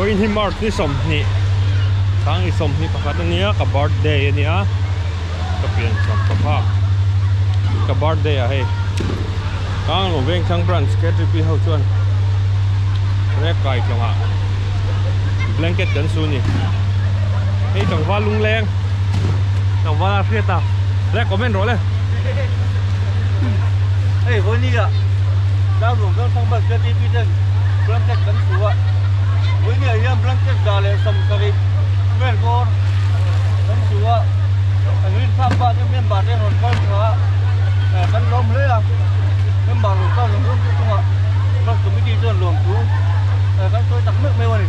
Vawiin hi March ni 20 sang ni 21 ania ka birthday ania ka pian cham ka phak ka birthday a hei kang lo veng thlang branch KTP ho chuan rek kai tlawngah blanket kan su ni hei tlangval lungleng tlangval a hriat a le comment rawh le hei vawiin ah kang lo veng thlang branch KTP ten blanket kan su a vawiin ah hian blanket dah leh 70 vel bawr kan su a an rin phak bak te member te rawn kal tha a kan lawm hle a member rawn kal zawng zawng te chungah branch committee chuan lawm thu kan sawi tak meuh meuh a ni.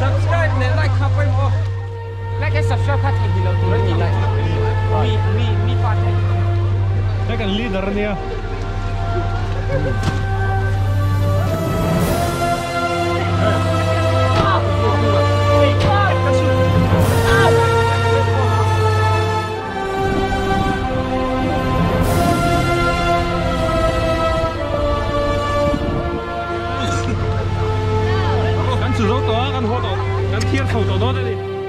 Subscribe nè like khắp với mo. Like and subscribe khá thành thì lâu tụi nó nhìn lại. Mi mi mi phát thành. Đây cần leader nè. Kan su zo to kan ho to kan thiar chho to dawn ani.